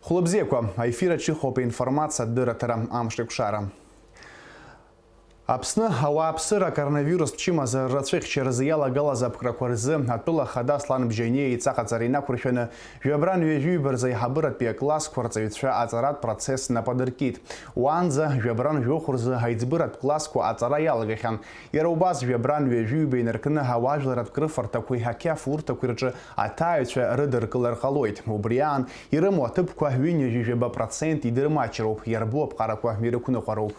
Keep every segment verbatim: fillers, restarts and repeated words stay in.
Хәлыбзиақәа, аефир аҿы иҟоуп аинформациатә дырраҭара, амш еиқәшара. Аԥсны ауааԥсыра акоронавирустә чымазара рацәыхьчаразы иалагалаз аԥкрақәа рзы атәыла ахада Аслан Бжьаниа еиҵаҟаҵара инақәыршәаны, жәабран ҩажәи ҩба рзы аиҳабыратәи аклассқәа рҵаҩцәа аҵаратә процесс нап адыркит. Уаанӡа жәабран жәохә рзы аиҵбыратә классқәа аҵара иалагахьан. Иара убас жәабран ҩажәи ҩба инаркны ауаажәларратә крыфарҭақәеи ақьафурҭақәеи рҿы аҭааҩцәа рыдыркылар ҟалоит. Убри аан ирымоу аҭыԥқәа ҩынҩажәи жәаба процент идырмаҷроуп, иарбоу аԥҟарақәа ирықәныҟәароуп.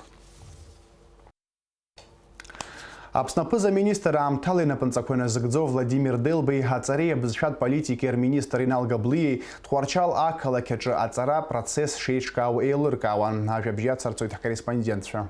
Аԥсны аԥыза-министр аамҭала инапынҵақәа иназыгӡо Владимир Делбеи аҵареи абызшәатә политикеи рминистр Инал Габлиеи Тҟәарчал ақалақь аҿы аҵара процесс шеиҿкаау еилыркаауан. Ажәабжь иацырҵоит ҳкорреспондентцәа.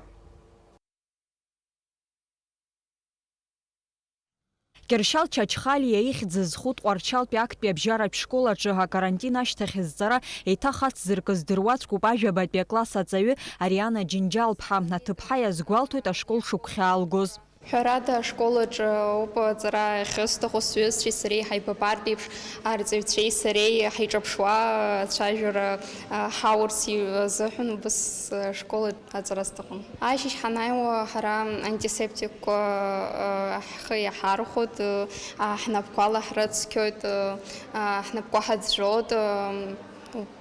Кьыршьал Чачхалиа ихьӡ зху Тҟәарчалтәи актәи абжьаратә школ аҿы акарантин ашьҭахь зҵара еиҭах ацзыркыз дыруаӡәкуп ажәабатәи акласс аҵаҩы Ариана Џьынџьал-ԥҳа. Аҭыԥҳа иазгәалҭоит ашкол шықәхьаалгоз. Ҳәарада, ашкол аҿы ауп аҵара ахьысҭаху, сҩызцәеи сареи ҳаибабартә еиԥш, арҵаҩцәеи сареи ҳаиҿаԥшуа ацәажәара, а, ҳаурц азыҳәан убас ашкол аҿы аҵара сҭахын. Ашьыжь ҳанааиуа, ҳара антисептикқәа, а, ҳхы иаҳархәоит, а, ҳнапқәа лаҳрыцқьоит, а, ҳнапқәа ҳаӡәӡәоит, а,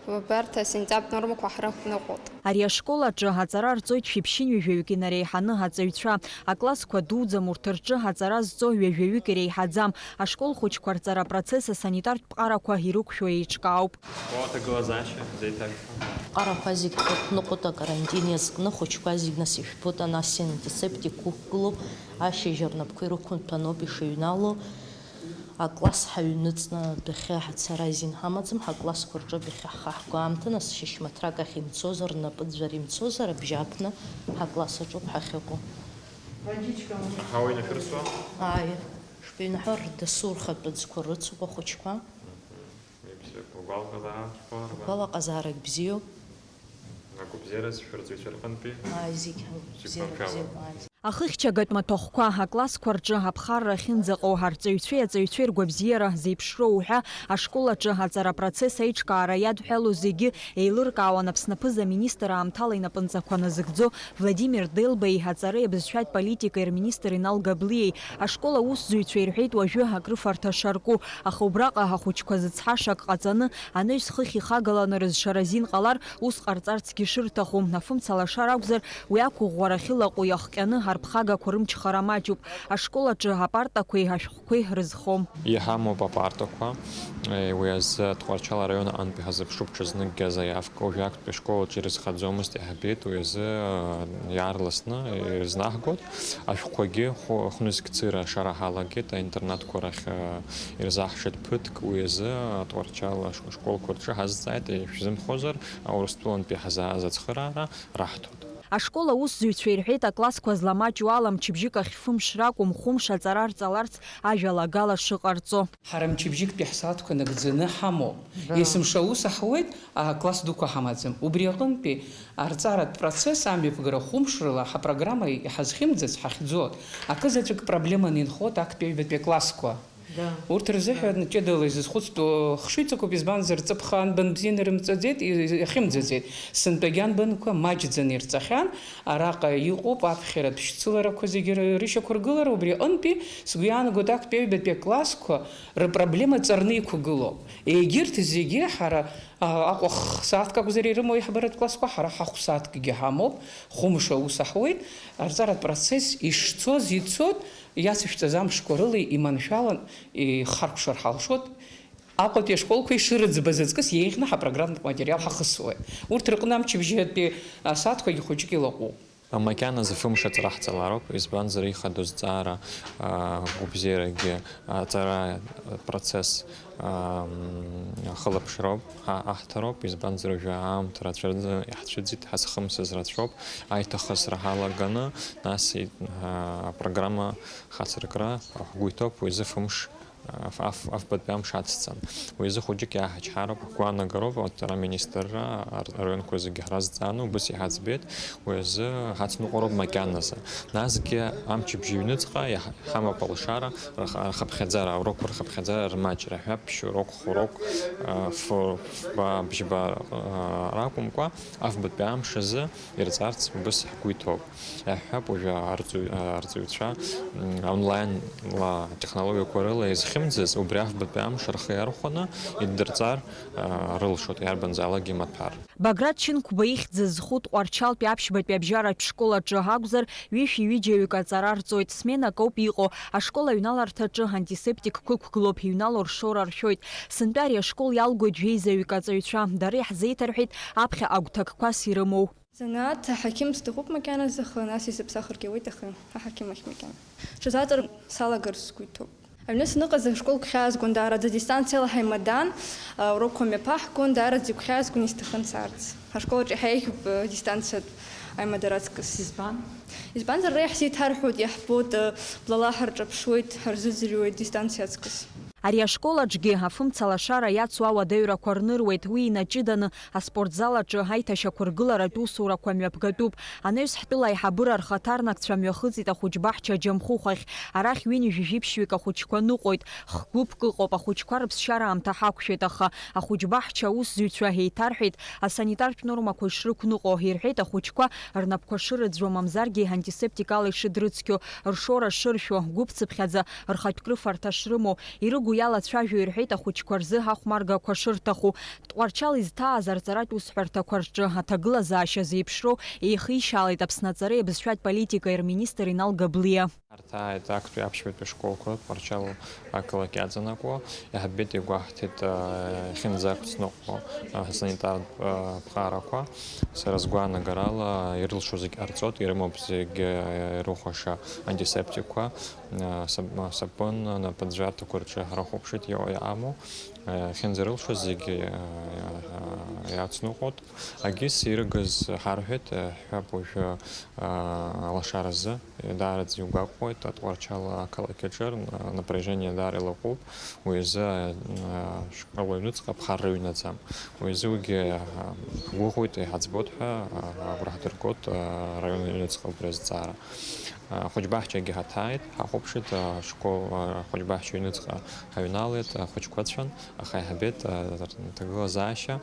убарҭ асентиатә нормақәа ҳрықәныҟәоит. Ари ашкол аҿы аҵара рҵоит шәиԥшьынҩажәаҩык инареиҳаны аҵаҩцәа. Аклассқәа дуӡӡам, урҭ рҿы аҵара зҵо ҩажәаҩык иреиҳаӡам. Ашкол хәыҷқәа рҵара апроцесс асанитартә ԥҟарақәа ирықәшәо еиҿкаауп. Урҭ аҭагылазаашьа зеиҭашәҳәо. Ԥҟарақәа зегь ҳрықәныҟәоит, акарантин иазкны ахәыҷқәа зегь нас ишәҭәуеит, ана антисептик уқәгылоуп, ашьыжь рнапқәа ирықәынҭәаноуп ишыҩнало. Акласс ҳаҩныҵны адәахьы ҳацара азин ҳамаӡам, ҳаклассқәа рҿы адәахьы ҳхаҳго аамҭа, нас шьыжьмаҭрак ахь имцозар, рнапы ӡәӡәар имцозар, абжьааԥны ҳакласс аҿоуп ҳахьыҟоу. Аҳауа инашәырсуа? Ааи, шәыҩнаҳәа рдасу рхатәы ӡқәа рыцуп ахәыҷқәа. Мгм. Ибзиоуп, угәалаҟазаара, угәалаҟазаарагь бзиоуп. Агәабзиара зшәырҵоит шәарҟынтәи. Ааи, зегь бзиара бзиоуп, ааи. Ахыхьчагатә маҭәахәқәа, аклассқәа рҿы аԥхарра ахьынӡаҟоу, арҵаҩцәеи аҵаҩцәеи ргәабзиара зеиԥшроу уҳәа, ашкол аҿы аҵара апроцесс аиҿкаара иадҳәалоу зегьы еилыркаауан Аԥсны аԥыза-министр аамҭала инапынҵақәа назыгӡо Владимир Делбеи, аҵареи абызшәатә политикеи рминистр Инал Габлиеи. Ашкол аусзуҩцәа ирҳәеит уажәы акрыфарҭа шарку, аха убраҟа ахәыҷқәа зыцҳашак ҟаҵаны, анаҩс хыхь ихагаланы рызшара азин ҟалар, ус ҟарҵарцгьы шырҭаху, афымца лашар акәзар, уи ақәыӷәӷәара ахьылаҟәу иахҟьаны арԥхагақәа рымчхара маҷуп. Ашкол аҿы апартақәеи ашәҟәқәеи рызхом. Иҳамоуп апартақәа, уи азы Тҟәарчал араион аҟынтәи ҳазыԥшуп ҽазныкгьы азаиавка. Уажәы актәи ашкол аҿы ирызхаӡомызт, иаҳбеит, уи азы иаарласны ирызнаҳгоит. Ашәҟәқәагьы хәнызқьцыра ашара ҳалагеит, аинтернатқәа рахь ирзаҳшеит ԥыҭк, уи азы Тҟәарчал ашколқәа рҿы ҳазҵааит, ишәзымхозар, Урыстәылантәи ҳазааз ацхыраара раҳҭоит. Ашкол аусзуҩцәа ирҳәеит, аклассқәа зламаҷу ала мчыбжьык ахь фымш ракәым, хәымш аҵара рҵаларц ажәалагала шыҟарҵо. Ҳара мчыбжьыктәи ҳсааҭқәа нагӡаны ҳамоуп. Да. Есымша аус аҳуеит, акласс дуқәа ҳамаӡам. Убри аҟынтәи арҵаратә процесс амҩаԥгара хәымшрыла ҳапрограмма иҳазхьымӡац ҳахьӡоит. Акы заҵәык проблеманы инхоит актәи аҩбатәи аклассқәа. Да. Урҭ рзыҳәан ҷыдала изызхәыцтәу хшыҩҵакуп, избанзар, ҵыԥх анбан бзианы рымҵаӡеит, и-, иахьымӡаӡеит. Сынтәагьы анбанқәа маҷӡаны ирҵахьан, араҟа иҟоуп аԥхьаратә шьцыларақәа зегьы ры-, рышьақәыргылара, убри аҟынтәи сгәы иаанагоит актәи аҩбатәи аклассқәа рыпроблема ҵарны иқәгылоуп. Егьырҭ зегьы ҳара, а, Аҟәа х-, сааҭк акәзар ирымоу аиҳабыратә классқәа, ҳара ҳахә сааҭкгьы ҳамоуп, хәымш аус аҳуеит, арҵаратә процесс ишцоз ицоит, иацышәҵаз амшқәа рыла иманшәалан, ихаркәшар ҳалшоит. Аҟәатәи ашколқәа ишырыӡбаз аҵкыс еиӷьны ҳапрограмматә материал ҳахысуеит. Урҭ рҟны амчыбжьатәи асааҭқәагьы хәыҷык илаҟәуп. Макьаназы фымш аҵара ҳҵалароуп, избанзар, ихадоу зҵаара, а, гәабзиарагьы аҵара процесс, а, м, ахылаԥшроуп, а, аҳҭароуп, избанзар, уажәы аамҭа рацәаӡа иаҳцәыӡит, ҳазхымсыз рацәоуп, аиҭахысра ҳалаганы, нас, и-, а, апрограмма хацыркра ҳгәы иҭоуп, уи азы фымш аф-, аф-, афбатәи амш ацҵан. Уи азы хәыҷык иааҳачҳароуп, ҳгәаанагароуп, атәара аминистрра, ар-, араионқәа зегьы ҳразҵааны, убыс иҳаӡбеит, уи азы ҳацныҟәароуп макьаназы. Насгьы амчыбжьаҩныҵҟа иаҳ-, иҳамоуп алшара, рх-, рхыԥхьаӡара, аурокқәа рхыԥхьаӡара рмаҷра, ҳәаԥшь урок, хә-урок, а, ф-, фба, бжьба, а, ракәымкәа, афбатәи амш азы ирҵарц убыс ҳгәы иҭоуп. Иаҳҳәап, уажәы арҵаҩ-, арҵаҩцәа, м, онлайн-ла атехнологиақәа рыла изхьымӡаз, убри афбатәи амш рхы иархәаны иддырҵар, а, рылшоит, иарбанзаалакгьы маҭәар. Баграт Шьынқәба ихьӡ зху Тҟәарчалтәи аԥшьбатәи абжьаратә школ аҿы акәзар, ҩышәи ҩыџьаҩык аҵара рҵоит, сменак ауп иҟоу. Ашкол аҩналарҭаҿы антисептикқәа ықәгылоуп, иҩналоу ршоура ршәоит. Сынтәа ари ашкол иалгоит жәеизаҩык аҵаҩцәа. Дара иаҳзеиҭарҳәеит аԥхьа агәҭакқәас ирымоу. Занааҭ аҳақьым сҭахуп макьаназы, аха нас исыԥсахыргьы ауеит, аха аҳақьым ахь макьана. Сҽазаҵыр салагар сгәы иҭоуп. Аҩны саныҟаз ашкол гәхьаазгон даараӡа, дистанциала ҳаимадан, урокқәа мҩаԥаҳгон, даараӡа игәхьаазгон, исҭахын саарц. Ашкол аҿы иаҳа еиӷьуп дистанциатә аимадара аҵкыс. Избан? Избанзар, ара иаҳзеиҭарҳәоит, иаҳбоит, блала ҳарҿаԥшуеит, ҳарзыӡырҩуеит дистанциа аҵкыс. Ари ашкол аҿгьы афымца лашара иацу ауадаҩрақәа рныруеит, уи инаҷыданы аспортзал аҿы аиҭашьақәыргыларатә усурақәа мҩаԥгатәуп. Анаҩс ҳтәыла аиҳабыра рхаҭарнакцәа мҩахыҵит ахәыҷбаҳча Џьамхәыхә ахь. Арахь ҩынҩажәи жәиԥшьҩык ахәыҷқәа ныҟәоит. Х-гәыԥк ыҟоуп, ахәыҷқәа рыԥсшьара аамҭа ҳақәшәеит, аха ахәыҷбаҳча аусзуҩцәа еиҭарҳәеит, асанитартә нормақәа ишрықәныҟәо, ирҳәеиҭ ахәыҷқәа рнапқәа шырыӡәӡәо, мамзаргьы антисептикала ишыдрыцқьо, ршоура шыршәо, гәыԥцыԥхьаӡа рхатә крыфарҭа шрымоу, ирыгу иалацәажәо ирҳәеит ахәыҷқәа рзы ахәмаргақәа шырҭаху. Тҟәарчал изҭааз арҵаратә усҳәарҭақәа рҿы аҭагылазаашьа зеиԥшроу еихишьаалеит Аԥсны аҵареи абызшәатә политикеи рминистр Инал Габлиа. Ҳарҭааит актәи аԥшьбатәи ашколқәа Тҟәарчал ақалақь иаҵанакуа, иаҳбеит, игәаҳҭеит, а, иахьынӡақәҵныҟәо, а, санитартә, а, ԥҟарақәа. Сара сгәаанагарала, ирылшо зегь ҟарҵоит, ирымоуп зегь, а, ирыхәаша антисептикқәа, а, сап-, а, сапын, а, напыӡәӡәарҭақәа рҿы ҳрыхәаԥшит, иҟоу иҟаму, а, иахьынӡарылшо зегь, а, а, иацныҟәоит. Агис ирыгыз ҳарҳәеит, а, ҳҳәап, уажәы, а, алашаразы. Даараӡа игәаҟуеит, Тҟәарчал ақалақь аҿы напряжение даара илаҟәуп, уи азы, а, ашкол аҩныҵҟа аԥхарра ҩнаӡам. Уи азы уигьы, а, ҳгәыӷуеит, иҳаӡбоит ҳәа, а, агәра ҳдыргоит, а, араион аҩныҵҟа убри азҵаара. А, ахәыҷбаҳчагьы ҳаҭааит, ҳахәаԥшит, ашкол, а, ахәыҷбаҳча аҩныҵҟа ҳаҩналеит, ахәыҷқәацәан, аха иаҳбеит, а, аҭагылазаашьа.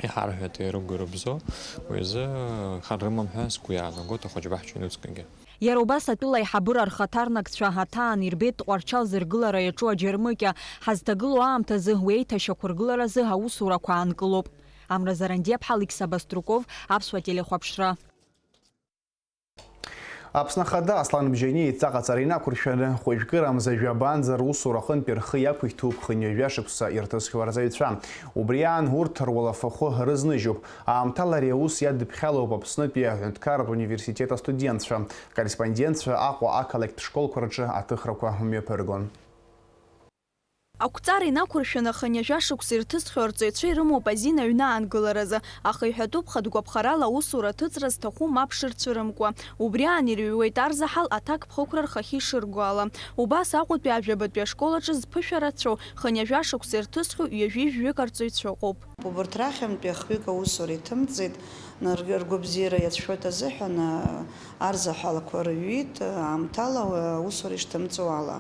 Иҳарҳәеит, ирыгу ирыбзоу, уи азы хар рымам ҳәа сгәы иаанагоит ахәыҷбаҳча аҩныҵҟагьы. Иара убас атәыла аиҳабыра рхаҭарнакцәа аҭаан ирбеит Тҟәарчал зыргылара иаҿу аџьармыкьа. Ҳазҭагылоу аамҭазы уи аиҭашьақәыргыларазы аусурақәа аанкылоуп. Амра Зарандиаԥҳа, Алықьса Баструков, Аԥсуа телехәаԥшра. Аԥсны Ахада Аслан Бжьаниа идҵа ҟаҵара инақәыршәаны, хәажәкырамза жәабанӡа русура аҟынтәи рхы иақәиҭуп хынҩажәа шықәса ирҭысхьоу арҵаҩцәа. Убри аан урҭ руалафахәы рызныжьуп. Аамҭала ари аус иадыԥхьалоуп Аԥснытәи аҳәынҭқарратә университет астудентцәа. Корреспондентцәа Аҟәа ақалақьтә школқәа рҿы аҭыхрақәа мҩаԥыргон. Ақәҵара инақәыршәаны хынҩажәа шықәса ирҭысхьоу арҵаҩцәа ирымоуп азин аҩны аангыларазы, аха иҳәатәуп, хатә гәаԥхарала аусура аҭыҵра зҭаху мап шырцәырымкуа. Убри аан ирыҩуеит арзаҳал аҭакԥхықәра рхахьы ишырго ала. Убас Аҟәатәи ажәабатәи ашкол аҿы зԥышәа рацәоу хынҩажәа шықәса ирҭысхьоу ҩажәи жәаҩык арҵаҩцәа ыҟоуп. Убырҭ рахьынтәи хҩык аусура иҭымҵӡеит, ргәабзиара иацәшәоит азыҳәан, арзаҳалқәа рыҩит, аамҭала аусура ишҭымҵуа ала.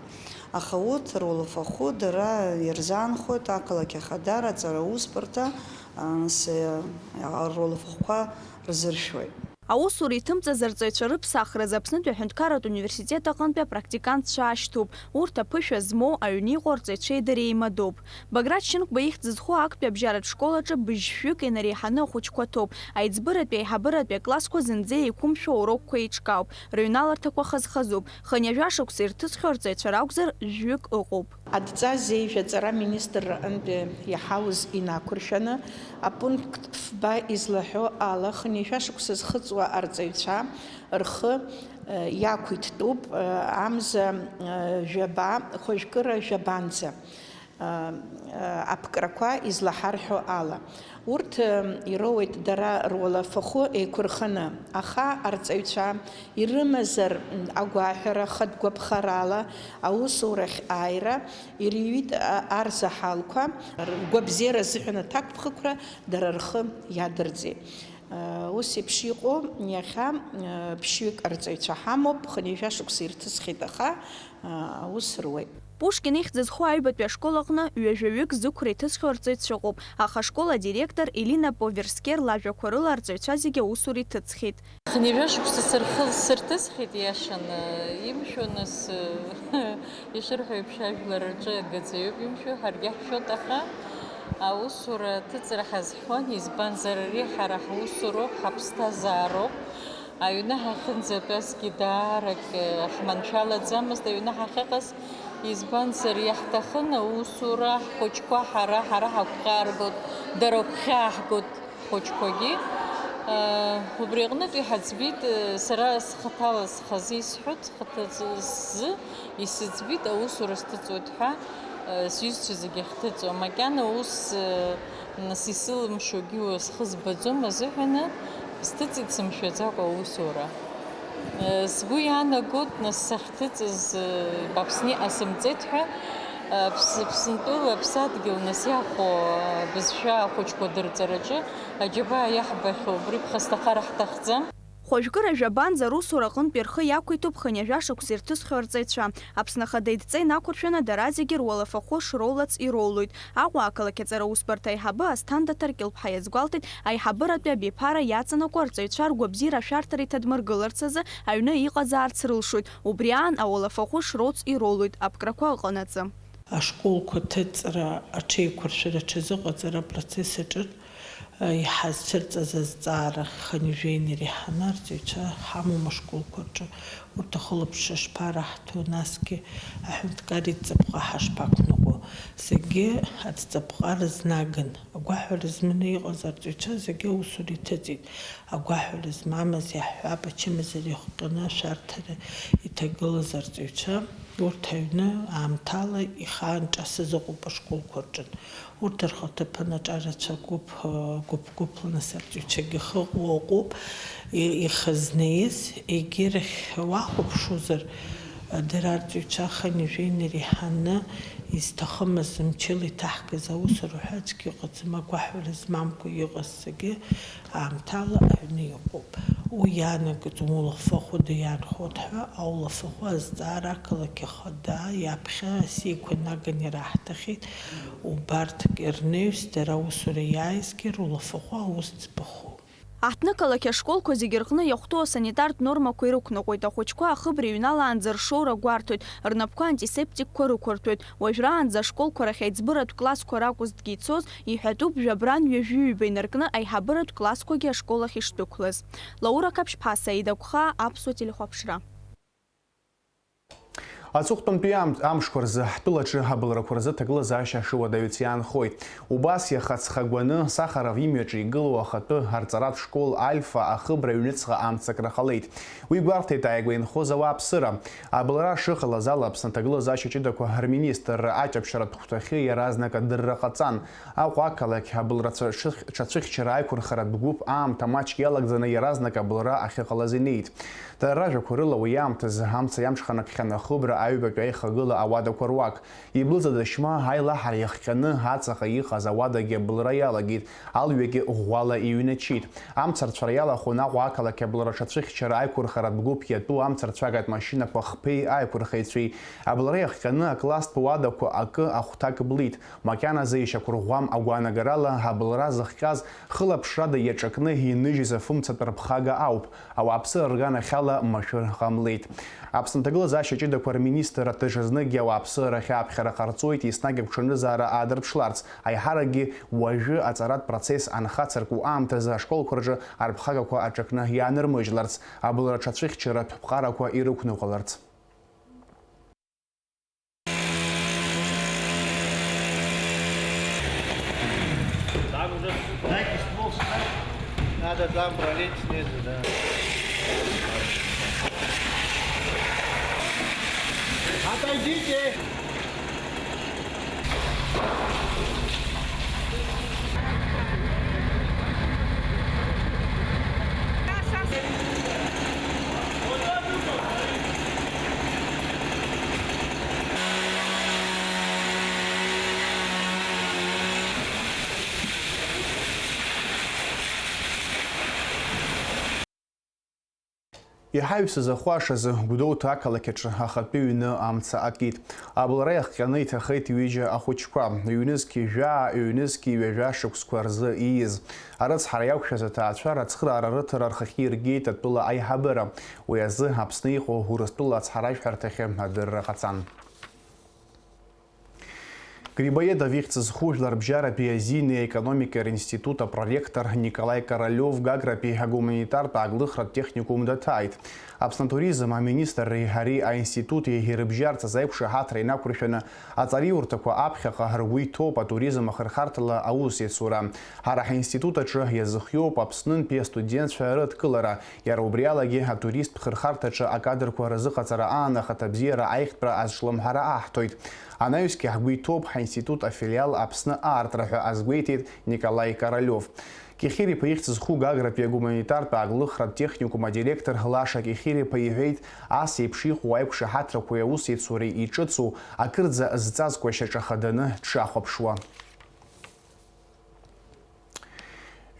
Аха урҭ руалафахәы дара ирзаанхоит ақалақь ахадара аҵара аусбарҭа, нас, руалафахәқәа рзыршәуеит. Аусура иҭымҵыз арҵаҩцәа рыԥсахразы Аԥснытәи аҳәынҭқарратә университет аҟынтәи апрактикантцәа аашьҭуп. Урҭ аԥышәа змоу аҩны иҟоу арҵаҩцәеи дареи еимадоуп. Баграт Шьынқәба ихьӡ зху актәи абжьаратә школ аҿы быжьшәҩык инареиҳаны ахәыҷқәа ҭоуп. Аиҵбыратәи аиҳабыратәи аклассқәа зынӡа еиқәымшәо аурокқәа еиҿкаауп, рыҩналарҭақәа хазхазуп. Хынҩажәа шықәса ирҭысхьоу арҵаҩцәа ракәзар, жәҩык ыҟоуп. Адҵа зеижә аҵара аминистрра аҟынтәи иаҳауз инақәыршәаны, апункт фба излаҳәо ала, хынҩажәа шықәса зхыҵуа арҵаҩцәа рхы, э, иақәиҭтәуп, э, амза, э, жәаба, хәажәкыра жәабанӡа. аԥкрақәа излаҳарҳәо ала. Урҭ ироуеит дара руалафахәы еиқәырханы, аха арҵаҩцәа ирымазар агәаҳәара хатә гәаԥхарала аусурахь ааира ирыҩит арзаҳалқәа, ргәабзиара азыҳәан аҭакԥхықәра дара рхы иадырҵеит. Ус еиԥш иҟоу иахьа ԥшьҩык арҵаҩцәа ҳамоуп, хынҩажәа шықәса ирҭысхьеит, аха аус руеит. Пушкин ихьӡ зху аҩбатәи ашкол аҟны ҩажәаҩык зықәра иҭысхьоу арҵаҩцәа ыҟоуп, аха ашкол адиректор Елина Поверскер лажәақәа рыла арҵаҩцәа зегьы аусура иҭыҵхьеит. Хынҩажәа шықәса сырхы-, сырҭысхьеит, иашаны, имшәо нас, ишырҳәо еиԥш, ажәлар рҿы агаӡаҩуп имшәо, ҳаргьы ҳшәоит, аха аусура аҭыҵра ҳазҳәон, избанзар, ари ҳара ҳусуроуп, ҳаԥсҭазаароуп. Аҩны ҳахьынӡатәазгьы даарак, э, ҳманшәалаӡамызт аҩны ҳахьыҟаз, избанзар, иаҳҭахын аусура, ҳхәыҷқәа ҳара, ҳара ҳагәхьааргоит, дара агәхьааҳгоит ҳхәыҷқәагьы. Э, убри аҟнытә иҳаӡбеит, э, сара схаҭала схазы исҳәоит, схаҭа сзы исыӡбеит, аусура сҭыҵуеит ҳәа, э, сҩызцәа зегьы ахьҭыҵуа. Макьана ус, э, Нас исылымшогьы уа схы збаӡом азыҳәаны, сҭыҵит сымшәаӡакәа аусура. Сгәы иаанагоит, нас сахьҭыҵыз, Аԥсны иҟасымҵеит ҳәа, Аԥс-, Аԥсынтәыла аԥсадгьыл нас иахәо абызшәа ахәыҷқәа дырҵараҿы аџьабаа иаҳбахьоу убри ԥхасҭахара ҳҭахӡам. Хәажәкыра жәабанӡа русура аҟынтәи рхы иақәиҭуп хынҩажәа шықәса ирҭысхьоу арҵаҩцәа. Аԥсны Ахада идҵа инақәыршәаны дара зегьы руалафахәы шроулац ироулоит. Аҟәа ақалақь аҵара усбарҭа аиҳабы Асҭанда Ҭаркьыл-ԥҳа иазгәалҭеит, аиҳабыратәи абиԥара иаҵанакуа арҵаҩцәа ргәабзиара ашәарҭара иҭадмыргыларц азы аҩны иҟазаарц рылшоит, убри аан ауалафахәы шроуц ироулоит аԥкрақәа ыҟанаҵы. Ашколқәа аҭыҵра, аҽеиқәыршәара, аҽазыҟаҵара апроцесс аҿы Иҳазцәырҵыз азҵаара хынҩажәа инареиҳаны арҵаҩцәа ҳамоума ашколқәа рҿы? Урҭ ахылаԥшра шԥараҳҭо, насгьы аҳәынҭқарратә ҵабҟа ҳашԥақәныҟәо? Зегьы аҭҵабҟа рызнаган, агәаҳәара зманы иҟаз арҵаҩцәа зегьы аусура иҭыҵит. Агәаҳәара змамыз иаҳҳәап, ачымазара иахҟьаны ашәарҭара иҭагылаз арҵаҩцәа, урҭ аҩны аамҭала ихаан ҿасыс ыҟоуп ашколқәа рҿы. Урҭ рхаҭыԥан аҿарацәа гәыԥ-, гәыԥ-гәыԥла нас арҵаҩцәагьы хыҟоу ыҟоуп, и-, ихы знеиз, егьирахь уахәаԥшуазар, дара арҵаҩцәа хынҩажәа инареиҳаны изҭахымыз, мчыла иҭаҳгаз аус рҳәа аӡәгьы ыҟаӡам, агәаҳәара змамкәа иҟаз зегьы аамҭала аҩны иҟоуп. Уи иаанагӡом, улафахәы ду иаанхоит ҳәа, аулафахәы азҵаара ақалақь ахада иаԥхьа асеиқәа наган ираҳҭахьеит. Убарҭ рнаҩс дара аусура иааизгьы рулафахәы аус ӡбаху. Аҳҭнықалақь ашколқәа зегьы рҟны иахәҭоу асанитартә нормақәа ирықәныҟәоит, ахәыҷқәа ахыбра иҩналаанӡа ршоура гәарҭоит, рнапқәа антисептикқәа рықәырҭәоит. Уажәраанӡа ашколқәа рахь аиҵбыратә классқәа ракәызҭгьы ицоз, иҳәатәуп, жәабран ҩажәи ҩба инаркны аиҳабыратә классқәагьы ашкол ахь ишдәықәлаз. Лаура Қаԥшьԥҳа, Саида Гәхаа, Аԥсуа телехәаԥшра. Аҵыхәтәантәи ам-, амшқәа рзы ҳтәылаҿы абылрақәа рзы ҭагылазаашьа шыуадаҩыц иаанхоит. Убас иаха ҵхагәаны Сахаров имҩаҿы игылоу ахатәы арҵаратә школ Альфа ахыбра аҩныҵҟа амцакра ҟалеит. Уи гәарҭеит ааигәа инхоз ауааԥсыра. Абылра шыҟалаз ала Аԥсны аҭагылазаашьа ҷыдақәа рминистрра аҷаԥшьаратә хәҭахьы иаразнак адырра ҟаҵан. Аҟәа ақалақь абылрацәа шыхь-, ҽацәыхьчара аиқәырхаратә гәыԥ аамҭа маҷк иалагӡаны иаразнак абылра ахьыҟалаз инеит. Дара ражәақәа рыла, уи аамҭазы амца иамҽханакхьан ахыбра аҩбатәи аихагыла ауадақәа руак. Иблыза дашьма аилаҳара иахҟьаны аҵаҟа иҟаз ауадагьы абылра иалагеит, алҩагьы ӷәӷәала иҩначеит. Амца рцәара иалахәын Аҟәа ақалақь абылра ҽацәыхьчара аиқәырхаратә гәыԥ иатәу амцарцәагатә машьынақәа хԥеи аиқәырхаҩцәеи. Абылра иахҟьаны акласстә уадақәа акы ахәҭак блит. Макьаназы ишьақәырӷәӷәам агәаанагарала, абылра зыхҟьаз хылаԥшрада иаҿакны иныжьыз афымцатә рыԥхага ауп. Ауааԥсыра рганахьала машәыр ҟамлеит. Аԥсны аҭагылазаашьа ҷыдақәа рминистрра даҽазныкгьы ауааԥсыра рахь ааԥхьара ҟарҵоит, еснагь агәҽанызаара аадырԥшларц, аиҳаракгьы уажәы аҵаратә процесс анхацырку аамҭазы ашколқәа рҿы арԥхагақәа аҿакны иаанырмыжьларц, абылра ҽацәыхьчаратә ԥҟарақәа ирықәныҟәаларц. Так, уже. Дайте ствол сюда. Надо там пролезть снизу, да. Отойдите! Иҳаҩсыз ахәашазы Гәдоуҭа ақалақь аҿы ахатәы ҩны амца акит. Абылра иахҟьаны иҭахеит ҩыџьа ахәыҷқәа. Ҩнызқь жәаа, ҩнызқь ҩажәа шықәсқәа рзы ииз. Арыцҳара иақәшәаз аҭаацәа рацхыраара рыҭара рхахьы иргеит атәыла аиҳабыра. Уи азы Аԥсны иҟоу Урыстәыла ацҳаражәҳәарҭахьы адырра ҟаҵан. Грибоедов ихьӡ зху Жәларбжьаратәи азинеи аекономикеи ринститут апроректор Николаи Королев Гагратәи агуманитартә ааглыхратә техникум даҭааит. Аԥсны атуризм аминистрреи ари аинститути ирыбжьарц азы аиқәшаҳаҭра инақәыршәаны аҵараиурҭақәа аԥхьаҟа ргәы иҭоуп атуризм ахырхарҭала аус иацура. Ҳара ҳинститут аҿы иазыхиоуп Аԥснынтәи астудентцәа рыдкылара, иара убри алагьы атуристтә хырхарҭаҿы акадрқәа рзыҟаҵара аан ахаҭабзиара аиӷьтәра азҿлымҳара аҳҭоит. Анаҩсгьы ҳгәы иҭоуп ҳаинститут афилиал Аԥсны аартра ҳәа азгәеиҭеит Николаи Королев. Кехир-иԥа ихьӡ зху Гагратәи агуманитартә ааглыхратә техникум адиректор Лаша Кехир-иԥа иҳәеит, ас еиԥш иҟоу аиқәшаҳаҭрақәеи аусеицуреи иҿыцу, акырӡа зҵазкуа шьаҿа хаданы дшахәаԥшуа.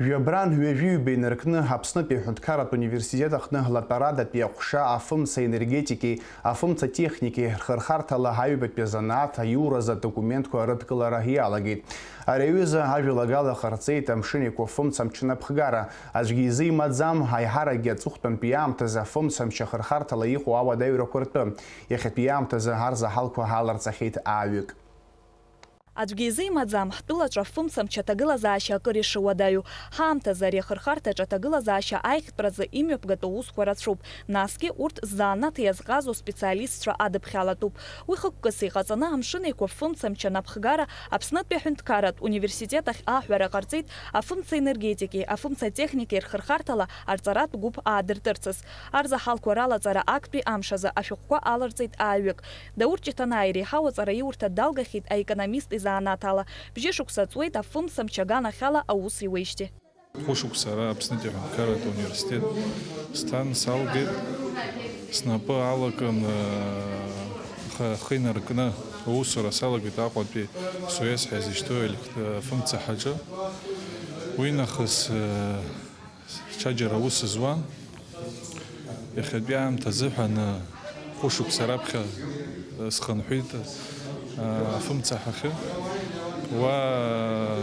Жәабран ҩажәи ҩба инаркны Аԥснытәи аҳәынҭқарратә университет аҟны латәарадатәи аҟәша афымца энергетики, афымца техники рхырхарҭала аҩбатәи азанааҭ аиуразы адокументқәа рыдкылара иалагеит. Ари аҩыза ажәалагала ҟарҵеит Амшын Еиқәа фымца мчы напхгара. Аӡәгьы изы имаӡам, аиҳаракгьы аҵыхәтәантәи аамҭазы афымца мчы ахырхарҭала иҟоу ауадаҩрақәа ртәы. Иахьатәи аамҭазы арзаҳалқәа аларҵахьеит ааҩык. Аӡәгьы изы имаӡам, ҳтәылаҿы афымцамч аҭагылазаашьа акыр ишыуадаҩу. Ҳаамҭазы ари ахырхарҭаҿы аҭагылазаашьа аиӷьтәразы имҩаԥгатәу аусқәа рацәоуп, насгьы урҭ ззанааҭ иазҟазоу специалистцәа адыԥхьалатәуп. Уи хықәкыс иҟаҵаны Амшын Еиқәа фымцамч анапхгара Аԥснытәи аҳәынҭқарратә университет ахь аҳәара ҟарҵеит афымца-энергетики, афымца-техники рхырхарҭала арҵаратә гәыԥ аадыртырцаз. Арзаҳалқәа ралаҵара актәи амш азы ашәҟәқәа аларҵеит ааҩык. Даур Ҷыҭанаа иреиҳау аҵараиурҭа далгахьеит аекономист изанааҭ ала. Бжьышықәса ҵуеит афымцамч аганахьала аус иуеижьҭеи. Хәышықәса ара Аԥснытәи аҳәынҭқарратә университет сҭан, салгеит. Снапы алакын, э, ха-, ахы инаркны аусура салагеит Аҟәатәи Суес ҳәа изышьҭоу елект-, э, фымцаҳаҿы. Уи нахыс, э, Ҽаџьара аус зуан. Иахьатәи аамҭа азыҳәан, хәышықәса раԥхьа схынҳәит, а, афымцаҳахьы. Уа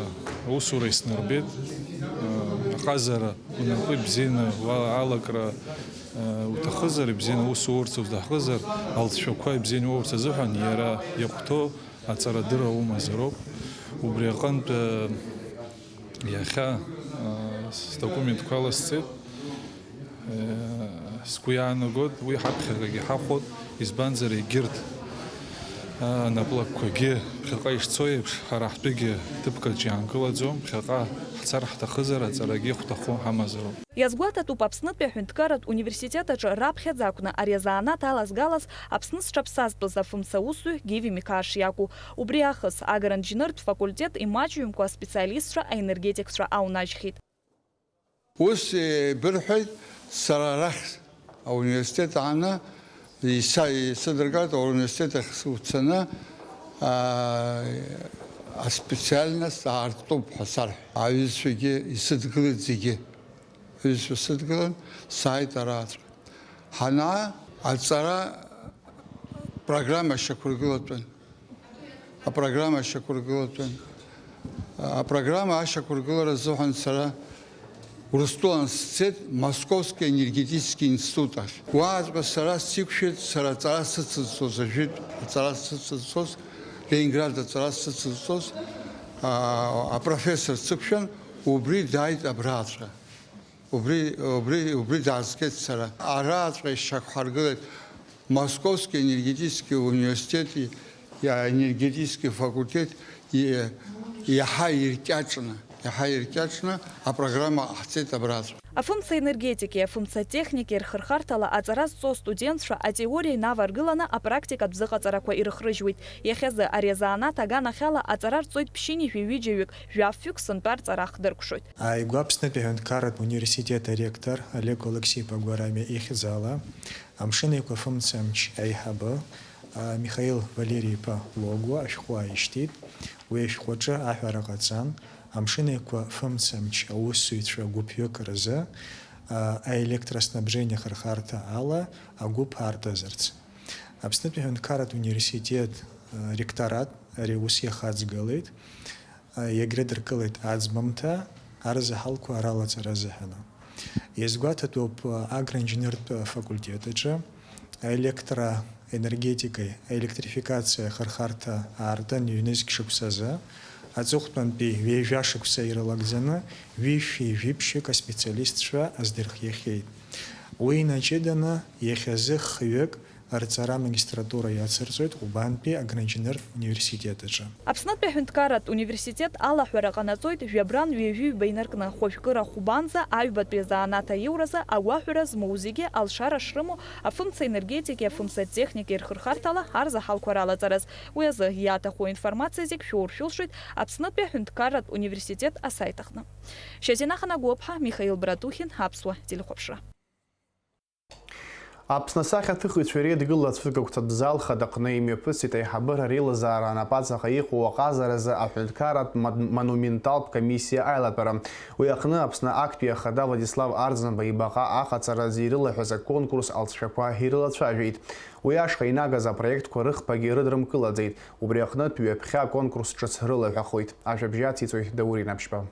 аусура иснарбеит. А, аҟазара унапы ибзианы уа-, алакра, а, уҭахызар, ибзианы аус уурц уҭахызар, алҵшәақәа ибзианы уоурц азыҳәан иара иахәҭоу аҵарадырра умазароуп. Убри аҟынтә, а, Иахьа, аа, сдокументқәа ласҵеит. Э, сгәы иаанагоит, уи ҳаԥхьагагьы ҳахәот, избанзар, егьырҭ, аа, наплакқәагьы ԥхьаҟа ишцо еиԥш, ҳара ҳтәыгьы ҭыԥкаҿ иаанкылаӡом, ԥхьаҟа ҳцар ҳҭахызар, аҵарагьы хәҭахо ҳамазароуп. Иазгәаҭатәуп Аԥснытәи аҳәынҭқарратә университет аҿы раԥхьаӡа акәны ари азанааҭ алазгалаз Аԥсны зҽаԥсазтәыз афымца усзуҩ Гиви Миқаа шиакәу. Убри аахыс агран-џьныртә факультет имаҷҩымкәа аспециалистцәа аенергетикцәа аунажьхьеит. Ус еибырҳәеит, сара арахь ауниверситет ааны иса-, исыдыргылт, ауниверситет ахь суцаны, аа, аспециальность аартуп ҳәа сарҳәеит. Аҩызцәагьы исыдгылеит зегьы. Аҩызцәа сыдгылан, сааит араҵәҟьа. Ҳанаа, аҵара программа шьақәыргылатәын. Апрограмма шьақәыргылатәын. Апрограмма ашьақәыргылара азыҳәан сара Урыстәылан сцеит, Московский энергетический институт ахь. Уаҟаҵәҟьа сара сиқәшәеит, сара аҵара сыцызҵоз, ажәытә аҵара сыцызҵоз, Ленинград аҵара сыцызҵоз, а, апрофессор сықәшәан, убри дааит абраҵәҟьа. Убри, убри, убри даазгеит сара. Араҵәҟьа ишьақәҳаргылеит Московский энергетический университет, иа-, энергетический факультет, и-, иаҳа иркьаҿны, иаҳа иркьаҿны апрограмма ҟаҳҵеит абраҵәҟьа. Афымца-энергетики, афымца-техники рхырхарҭала аҵара зҵо астудентцәа атеориа инаваргыланы апрактикатә зыҟаҵарақәа ирыхрыжьуеит. Иахьазы ари азанааҭ аганахьала аҵара рҵоит ԥшьынҩажәи ҩыџьаҩык, жәафҩык сынтәа рҵара ахдыркәшоит. Ааигәа Аԥснытәи аҳәынҭқарратә университет аректор Олег Алықьси-иԥа Гәарамиа ихьӡала Амшын Еиқәа фымцамч аиҳабы, а, Михаил Валери-иԥа Логәуа ашәҟәы ааишьҭит. Уи ашәҟәы аҿы аҳәара ҟаҵан, Амшын Еиқәа фымцамч аусзуҩцәа гәыԥҩык рзы, аелектроснабжение ахырхарҭа ала агәыԥ аартызарц. Аԥснытәи аҳәынҭқарратә университет, а, ректорат ари аус иахаҵгылеит. Иагьрыдыркылеит аӡбамҭа арзаҳалқәа ралаҵара азыҳәан. Иазгәаҭатәуп, агроинженертә факультет аҿы аелектроенергетикеи аелектрификациеи ахырхарҭа аартын ҩнызқь шықәсазы, аҵыхәтәантәи ҩажәа шықәса ирылагӡаны ҩышәи жәиԥшьык аспециалистцәа аздырхиахьеит. Уи инаҷыданы иахьазы хҩык рҵара амагистратура иацырҵоит Ҟәбантәи агроинженертә университет аҿы. Аԥснытәи аҳәынҭқарратә университет алаҳәара ҟанаҵоит жәабран ҩажәи ҩба инаркны, хәажәкыра хәбанӡа аҩбатәи азанааҭ аиуразы агәаҳәара змоу зегьы алшара шрымоу афымца-энергетикеи афымца-техникеи рхырхарҭала арзаҳалқәа ралаҵараз. Уи азы иаҭаху аинформациа зегь шәоуршәылшоит Аԥснытәи аҳәынҭқарратә университет асайт аҟны. Шьазина Ханагәыԥҳа, Михаил Братухин, Аԥсуа телехәаԥшра. Аԥсны асахьаҭыхыҩцәа Реидгыла ацәыргақәҵатә зал хадаҟны имҩаԥысит аиҳабыра реилазаара анапаҵаҟа иҟоу аҟазаразы аҳәынҭқарратә мон-, монументалтә комиссиа аилатәара. Уи аҟны Аԥсны актәи ахада Владислав Арӡынба ибаҟа аҟаҵаразы ирылаҳәаз аконкурс алҵшәақәа ирылацәажәеит. Уи ашҟа инагаз апроектқәа рыхԥагьы рыдрымкылаӡеит. Убри аҟнытә ҩаԥхьа аконкурс ҿыц рылаҳәахоит. Ажәабжь ациҵоит Даур Инаԥшьба.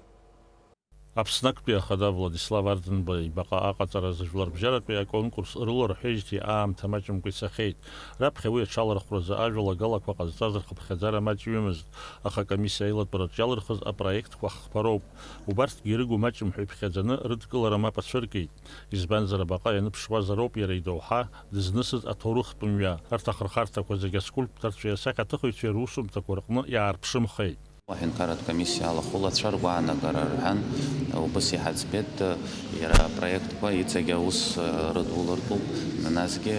Аԥсны актәи ахада Владислав Арӡынба ибаҟа аҟаҵаразы жәларбжьаратәи аконкурс рыларҳәеижьҭеи аамҭа маҷымкәа ицахьеит. Раԥхьа уи аҽалархәразы ажәалагалақәа ҟазҵаз рхыԥхьаӡара маҷҩымызт, аха акомиссиа аилатәараҿ иалырхыз апроектқәа хԥароуп. Убарҭгьы ирыгу маҷым ҳәа иԥхьаӡаны рыдкылара мап ацәыркит. Избанзар, абаҟа ианыԥшуазароуп иара идоуҳа дызнысыз аҭоурыхтә мҩа. Арҭ ахырхарҭақәа зегьы аскульпторцәеи асахьаҭыхыҩцәеи русумҭақәа рҟны иаарԥшымхеит. Аҳәынҭқарратә комиссиа алахәылацәа ргәаанагара рҳәан, убыс иҳаӡбеит, иара апроектқәа иҵегь аус рыдулартәуп, насгьы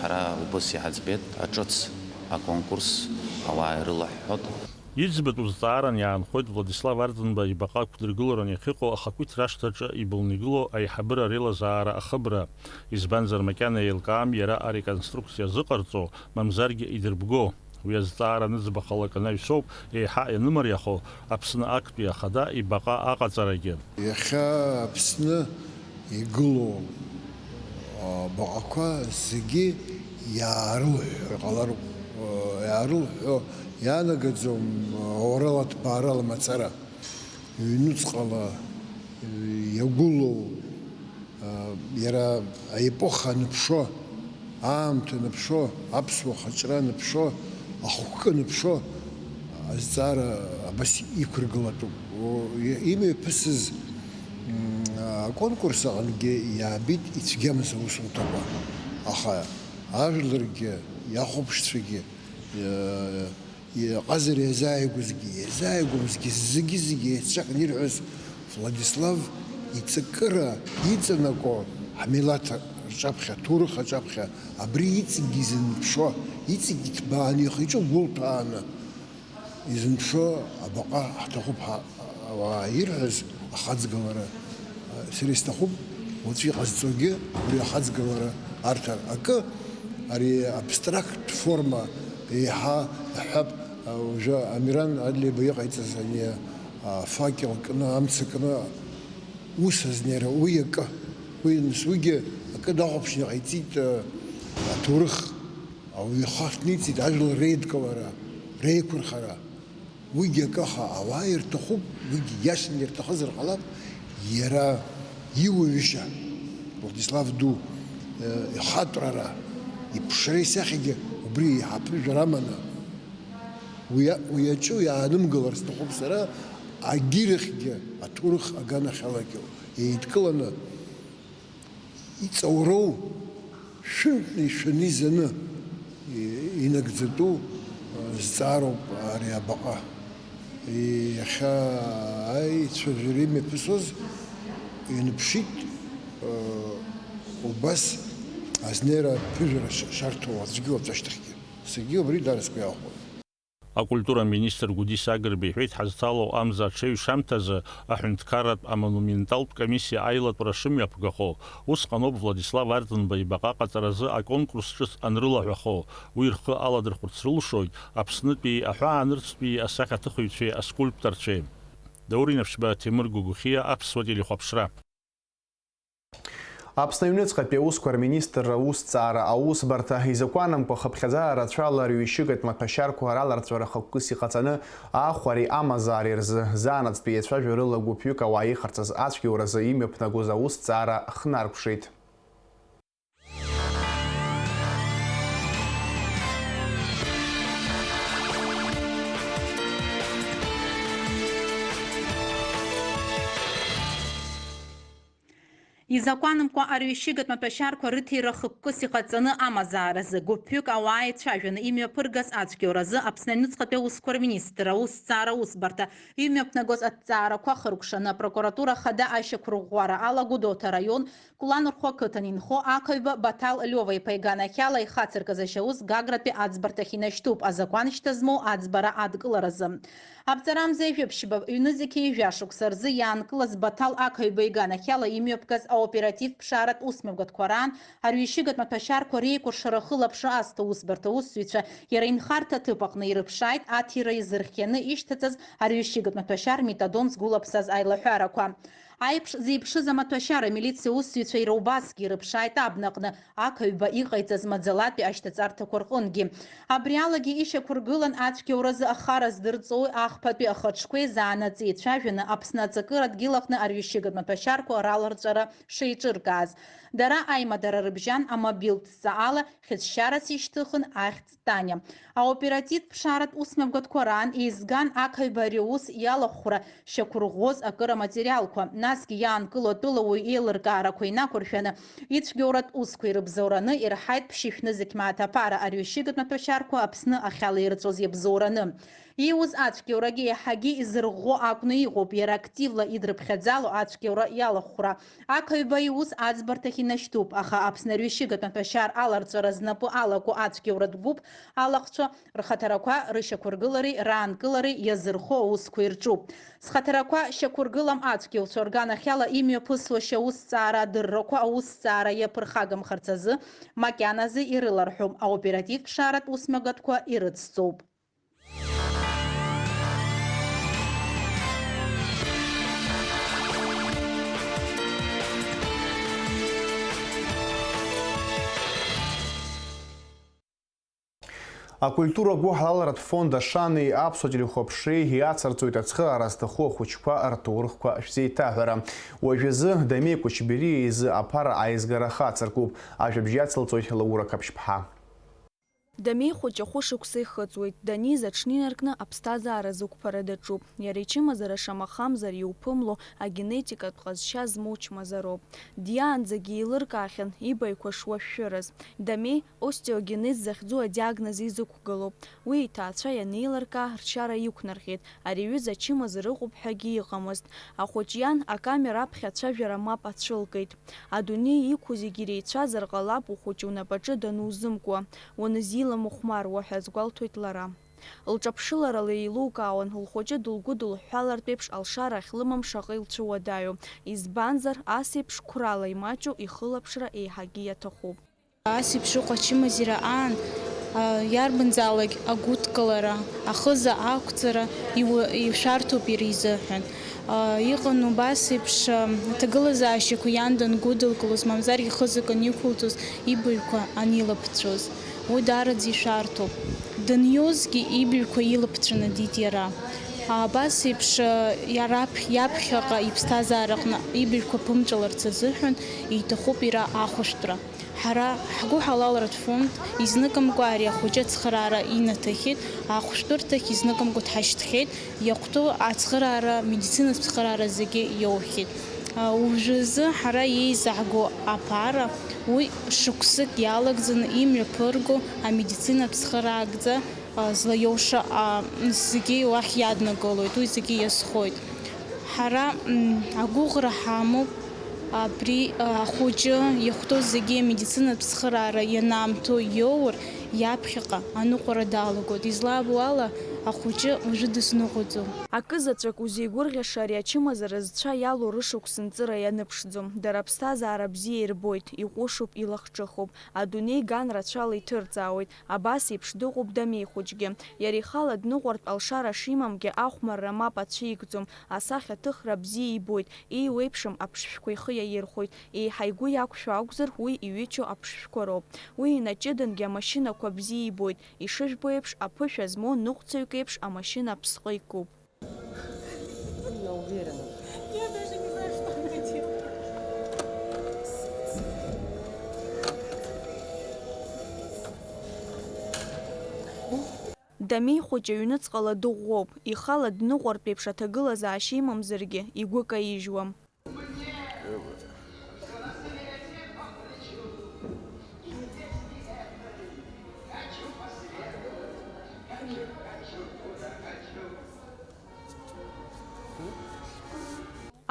ҳара убыс иҳаӡбеит, аҿыц аконкурс ауаа ирылаҳҳәот. Иӡбатәу зҵааран иаанхоит Владислав Арӡынба ибаҟа ақәдыргыларан иахьыҟоу ахақәиҭра ашҭаҿы ибылны игылоу аиҳабыра реилазаара ахыбра, избанзар, макьана еилкаам иара ареконструкциа зыҟарҵо, мамзаргьы идырбго. Уи азҵаара аныӡбахалак анаҩсоуп еиҳа ианымариахо Аԥсны актәи ахада ибаҟа аҟаҵарагьы. Иахьа Аԥсны игылоу абаҟақәа зегьы иаарылҳәҳәо иҟалароуп. Иаарылҳәҳәо иаанагаӡом, аорала, ҭбаарала мацара. Ҩнуҵҟала иагәылоу, иара аепоха аныԥшо, аамҭа аныԥшо, аԥсуа хаҿра аныԥшо, ахықәкы аныԥшо азҵаара абас иқәыргылатәуп. О, имҩаԥысыз, м, аконкурс аҟынгьы иаабеит ицәгьамыз аусумҭақәа, аха ажәларгьы, иахәаԥшцәагьы, иа-, Иҟазар иазааигәазгьы, иазааигәамзгьы, зегьы-зегьы еицҿакны ирҳәоз Владислав иҵакыра иҵанаго ҳмилаҭ рҿаԥхьа, аҭоурых аҿаԥхьа, абри иҵегьгьы изынԥшуа, иҵегьгьы иҭбааны ихы-иҿы гәылҭәааны изынԥшуа абаҟа ҳҭахуп ҳәа ауаа ирҳәаз ахаҵгылара, сара исҭахуп уаҵәы иҟазҵогьы убри ахаҵгылара арҭар. Акы, ари абстракттә форма еиҳа иаҳҳәап, уажәы Амиран Адлеиба иҟаиҵаз ани афакел кны, амца кны ус азнеира, уи акы, уи, нас уигьы акы дахәаԥшны иҟаиҵеит, аҭоурых, ауаҩы ихы ахҭниҵеит, ажәлар реидкылара, реиқәырхара. Уигьы акы, аха ауаа ирҭахуп, уигьы иашан ирҭахызар ҟалап, иара иуаҩышьа, Владислав ду, э, ихатәрара, иԥшра исахьагьы убри еиҳа аԥыжәара аманы, уи а-, уи аҿы иаанымгылар сҭахуп сара, агьырахьгьы, аҭоурых аганахьалагьы еидкыланы, иҵауроу шәынтәны ишәаны изаны инагӡатәу, э, зҵаароуп ари абаҟа. Иахьа аицәажәара имҩаԥысуаз ианыԥшит, э, убас азнеира аԥыжәара ш-, шарҭоу аӡәгьы уаҵәашьҭахьгьы. Саргьы убри дара сгәы иаахәон. Акультура аминистр Гәдис Агрба иҳәеит, ҳазҭалоу амза аҽеиҩшамҭазы аҳәынҭқарратә амонументалтә комиссиа аилатәара шымҩаԥгахо, усҟаноуп Владислав Арӡынба ибаҟа аҟаҵаразы аконкурс ҿыц анрылаҳәахо, уи рхы аладырхәырц рылшоит Аԥснытәи, аҳәаанырцәтәи асахьаҭыхыҩцәеи аскульпторцәеи. Даур Инаԥшьба, Ҭемыр Гогохиа, Аԥсуа телехәаԥшра. Аԥсны аҩныҵҟатәи аусқәа рминистрра аусҭҵаара аусбарҭа изакәанамкәа хыԥхьаӡара рацәала арҩышьыгатә маҭәашьарқәа раларҵәара хықәкыс иҟаҵаны ахәареи амазаареи рзы заанаҵтәи иацәажәарыла гәыԥҩык ауаа ихарҵаз ацәгьоуразы имҩаԥнагоз аусҭҵаара хнаркәшеит. Изакәанымкәа арҩышьыгатә маҭәашьарқәа рыҭира хықәкыс иҟаҵаны амазааразы, гәыԥҩык ауаа еицәажәаны имҩаԥыргаз ацәгьоуразы Аԥсны аҩныҵҟатәи аусқәа рминистр аусҭҵаара усбарҭа имҩаԥнагоз аҭҵаарақәа хыркәшаны апрокуратура хада ашьақәырӷәӷәара ала Гәдоуҭа араион Кәланрхәы ақыҭан инхо ақаҩба Баҭал Лиова-иԥа иганахьала ихацыркыз ашьаус Гагратәи аӡбарҭахь инашьҭуп, азакәан шьҭа змоу аӡбара адкыларазы. Аԥҵарамза ҩажәи ԥшьба ҩнызқьи жәа шықәса рзы иаанкылаз Баҭал ақаҩба иганахьала имҩаԥгаз аоператив ԥшааратә усмҩаԥгатәқәа раан арҩышьыгатә маҭәашьарқәа реикәыршара ахылаԥшра азҭо усбарҭа аусзуҩцәа иара инхарҭа аҭыԥ аҟны ирыԥшааит аҭира иазырхианы ишьҭаҵаз арҩышьыгатә маҭәашьар метадон згәылаԥсаз аилаҳәарақәа. Аиԥш зеиԥшыз амаҭәашьар амилициа усзуҩцәа иара убасгьы ирыԥшааит абнаҟны, ақаҩба иҟаиҵаз маӡалатәи ашьҭаҵарҭақәа рҟынгьы. Абри алагьы ишьақәыргылан ацәгьауразы ахара здырҵои ахԥатәи ахаҿқәеи заанаҵы еицәажәаны Аԥсны аҵакыра дгьыл аҟны арҩышьыгатә маҭәашьарқәа раларҵәара шеиҿыркааз. Дара аимадара рыбжьан амобилтә ҵаала хьыӡшьарас ишьҭыхын ахьӡ Таниа. Аоперативтә ԥшааратә усмҩаԥгатәқәа раан еизган ақаҩба ари аус иалахәра шьақәырӷәӷәоз акыр аматериалқәа, насгьы иаанкыло атәылауаҩ еилыркаарақәа инақәыршәаны, ицәгьоуратә усқәа ирыбзоураны ирҳаит ԥшьышә нызқь мааҭ аԥара арҩышьыгатә маҭәашьарқәа Аԥсны ахьалаирҵәоз иабзоураны. Ииуз ацәгьоурагьы еиҳагьы изырӷәӷәо акәны иҟоуп, иара активла идрыԥхьаӡало ацәгьоура иалахәра. Ақаҩба иус аӡбарҭахь инашьҭуп, аха Аԥсны арҩышьыгатә маҭәашьар аларҵәара знапы алаку ацәгьоуратә гәыԥ алахәцәа рхаҭарақәа рышьақәыргылареи раанкылареи иазырхо аусқәа ирҿуп. Зхаҭарақәа шьақәыргылам ацәгьоуцәа рганахьала имҩаԥысуа шьаусҭҵаара адыррақәа аусҭҵаара иаԥырхагамхарц азы макьаназы ирыларҳәом аоперативтә ԥшааратә усмҩаԥгатәқәа ирыцҵоуп. Акультура гәыҳалалратә фонд Ашани аԥсуа телехәаԥшреи иацырҵоит ацхыраара зҭаху ахәыҷқәа рҭоурыхқәа шәзеиҭаҳәара. Уажәазы Дамеи Кәычбериа изы аԥара аизгара хацыркуп. Ажәабжь иацылҵоит Лаура Қаԥшьԥҳа. Дамеи хәыҷы хәышықәса ихыҵуеит, даниз аҽнинаркны аԥсҭазаара зықәԥара даҿуп. Иара ичымазара шамахамзар иуԥымло агенетикатә ҟазшьа змоу чмазароуп. Диаанӡагьы еилыркаахьан ибаҩқәа шуашәшәыраз. Дамеи остеогенез захьӡу адиагноз изықәгылоуп. Уи иҭаацәа ианеилыркаа, рчара иқәнарҟьеит, ари аҩыза ачымазара ыҟоуп ҳәагьы иҟамызт. Ахәыҷ иан акамера аԥхьа ацәажәара мап ацәылкит. Адунеи иқәу зегьы иреицәазар ҟалап ухәыҷы унапаҿы данузымкуа, уанызилам ухәмаруа ҳәа азгәалҭоит лара. Лҿаԥшыларала еилукаауан лхәыҷы дылгәыдылҳәҳәалартә еиԥш алшара ахьлымам шаҟа илцәуадаҩу, избанзар, ас еиԥш қәрала имаҷу ихылаԥшра еиҳагьы иаҭахуп. Ас еиԥш ыҟоу ачымазара аан, а, иарбанзаалак агәыдкылара, ахыза ақәҵара иу-, ишәарҭоуп иара изыҳәан. А, иҟан убас еиԥш, а, аҭагылазаашьақәа иан дангәыдылкылоз, мамзаргьы хызак аниқәылҵоз, ибаҩқәа анилаԥҵәоз. Уи даараӡа ишәарҭоуп. Даниозгьы ибаҩқәа илаԥҵәаны диит иара. Абас еиԥш, а, иара аԥхь-, иаԥхьаҟа иԥсҭазаараҟны ибаҩқәа ԥымҵәаларц азыҳәан иҭахуп иара ахәышәтәра. Ҳара ҳгәыҳалалратә фонд изныкымкәа ари ахәыҷы ацхыраара инаҭахьеит, ахәшәтәырҭахь изныкымкәа дҳашьҭхьеит, иахәҭоу ацхыраара, медицинатә цхыраара зегьы иоухьеит. Уажәазы ҳара иеизаҳго аԥара, уи шықәсык иалагӡаны имҩаԥырго амедицинатә цхыраагӡа злаиоуша, а, зегьы уахь иаднакылоит, уи зегьы иазхоит. Ҳара, м, агәыӷра ҳамоуп, абри, а, ахәыҷы иахәҭоу зегьы амедицинатә цхыраара ианаамҭоу иоур, иаԥхьаҟа аныҟәара далагоит. Излабо ала, Ахәыҷы уажәы дысныҟәаӡом. Акы заҵәык узеигәырӷьаша ари ачымазара зцәа иалоу рышықәс нҵыра ианыԥшӡом. Дара аԥсҭазаара бзиа ирбоит, иҟәышуп, илахҿыхуп. Адунеи ган рацәала иҭырҵаауеит. Абас еиԥш дыҟоуп Дамеи хәыҷгьы. Иара ихала дныҟәартә алшара шимамгьы, ахәмарра мап ацәикӡом. Асахьаҭыхра бзиа ибоит, еиуеиԥшым аԥшшәқәа ихы иаирхәоит. Еиҳа игәы иақәшәо акәзар, уи иҩычоу аԥшшәқәа роуп. Уи инаҷыдангьы амашьынақәа бзиа ибоит. Ишыжәбо еиԥш, аԥышәа змоу ныҟәцаҩк еиԥш амашьына аԥсҟы икуп. Дамеи хәыҷы аҩныҵҟала дыӷәӷәоуп, ихала дныҟәартә еиԥш аҭагылазаашьа имамзаргьы, игәы каижьуам.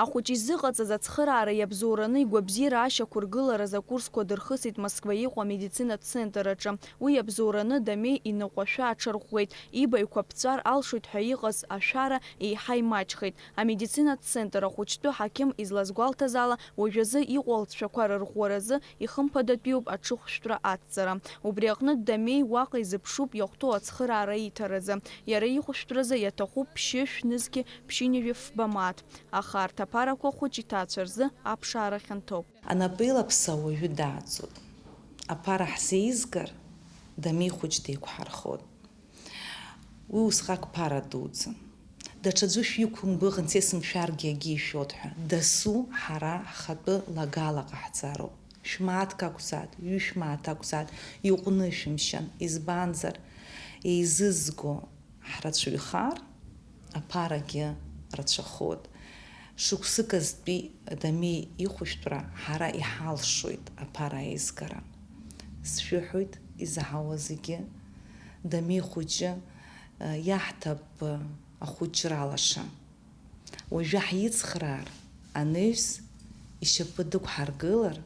Ахәыҷы изыҟаҵаз ацхыраара иабзоураны игәабзиара ашьақәыргылараз акурсқәа дырхысит Москва иҟоу амедицинатә центр аҿы. Уи иабзоураны Дамеи иныҟәашәа аҽарӷәӷәеит, ибаҩқәа ԥҵәар алшоит ҳәа иҟаз ашәара еиҳа имаҷхеит. Амедицинатә центр ахәыҷтәы ҳақьым излазгәалҭаз ала, уажәазы иҟоу алҵшәақәа рырӷәӷәаразы ихымԥадатәиуп аҽыхәшәтәра ацҵара. Убри аҟнытә Дамеи уаҟа изыԥшуп иахәҭоу ацхыраара иҭаразы. Иара ихәшәтәразы иаҭахуп ԥшьышә нызқьи ԥшьынҩажәи фба мааҭ. Аха арҭ аԥарақәа хәыҷ иҭаацәа рзы аԥшаара хьанҭоуп. Анапеилаԥса уажәы дааӡоит. Аԥара ҳзеизгар, Дамеи хәыҷ деиқәҳархоит. Уи усҟак ԥара дуӡӡан. Даҽаӡәы шәиқәымгәыӷын, сесымшәаргьы агьишәоит ҳәа. Дасу ҳара ҳхатәы лагала ҟаҳҵароуп. Шәмааҭк акәзааит, ҩышә мааҭ акәзааит, иҟәнышәымшьан, избанзар, еизызго ҳрацәаҩхар, аԥарагьы рацәахоит. Шықәсыказтәи Дамеи ихәышәтәра ҳара иҳалшоит аԥара аизгара. Сшәыҳәоит, изаҳауа зегьы, Дамеи хәыҷы, э, иаҳҭап, э, ахәыҷра алаша. Уажәы ҳицхраар, анаҩс ишьапы дықәҳаргылар,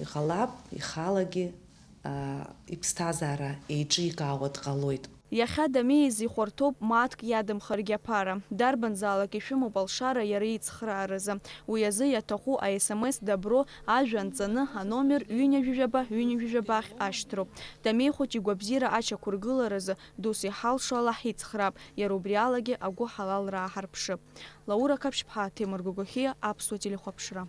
иҟалап, ихалагьы, э, иԥсҭазаара еиҿикаауа дҟалоит. Иахьа Дамеи изихәарҭоуп мааҭк иадамхаргьы аԥара. Дарбанзаалак ишәымоуп алшара иара ицхрааразы. Уи азы иаҭаху аСМС добро ажәа анҵаны, аномер ҩынҩажәижәаба, ҩынҩажәижәаба ахь ашьҭроуп. Дамеи хәыҷ игәабзиара ачақәыргыларазы дус иҳалшо ала ҳицхраап, иара убри алагьы агәы ҳалалра ааҳарԥшып. Лаура Қаԥшьԥҳа, Ҭемыр Гогохиа, Аԥсуа телехәаԥшра.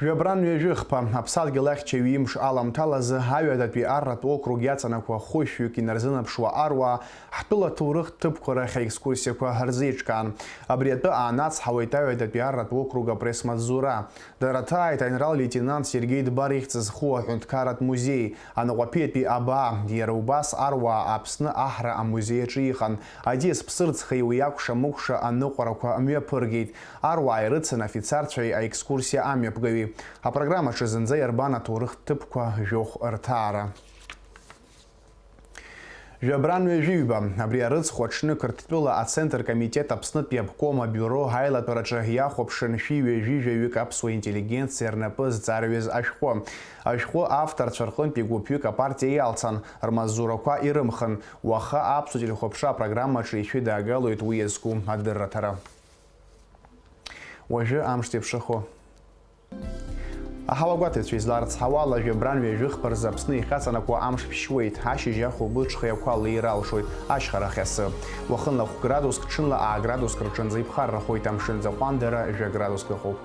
Жәабран ҩажәи хԥа, аԥсадгьыл ахьча ҩимш аламҭалазы аҩадатәи арратә округ иаҵанакуа хәышәҩык инарзынаԥшуа аруаа ҳтәыла аҭоурыхтә ҭыԥқәа рахь аекскурсиақәа рзеиҿкаан. Абри атәы аанацҳауеит аҩадатәи арратә округ апресс-маҵзура. Дара ҭааит аинрал-леитенант Сергеи Дбар ихьӡ зху аҳәынҭқарратә музеи, Анаҟәаԥиатәи абаа, иара убас аруаа Аԥсны аҳра амузеи аҿы иҟан. Аӡиас ԥсырӡхеи уи акәша-мыкәша аныҟәарақәа мҩаԥыргеит. Аруаа ирыцын афицарцәеи аекскурсиа амҩаԥгаҩи. Апрограммаҿы зынӡа иарбан аҭоурыхтә ҭыԥқәа жәохә рҭаара. Жәабран ҩажәиҩба. Абри арыцхә аҽны Қырҭтәыла ацентр комитет Аԥснытәи обком абиуро аилатәараҿы иахәаԥшын шәи ҩажәи жәаҩык аԥсуа интеллигенциа рнапы зҵарҩыз ашәҟәы. Ашәҟәы авторцәа рҟынтәи гәыԥҩык апартиа иалцан, рмаҵзурақәа ирымхын. Уаха аԥсуа телехәаԥшра апрограммаҿы ишәыдаагалоит уи иазку адырраҭара. Уажәы амш зеиԥшрахо. Аҳауагәаҭаҩцәа изларыцҳауа ала, жәабран ҩажәи хԥа рзы Аԥсны иахьаҵанакуа амш ԥшьуеит, ашьыжь ахәылбыҽха иақәа леира алшоит, ашьхарахь асы. Уахынла хә градуск, ҽынла аа градуск рҿынӡа иԥхаррахоит, амшын аӡы аҟәандара жәа градуск ыҟоуп.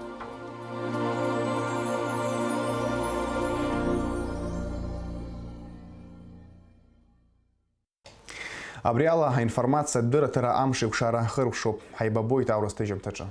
Абри ала аинформациатә дырраҭара амш еиқәшара хыркәшоуп. Ҳаибабоит аурыс ҭыжьымҭаҿы.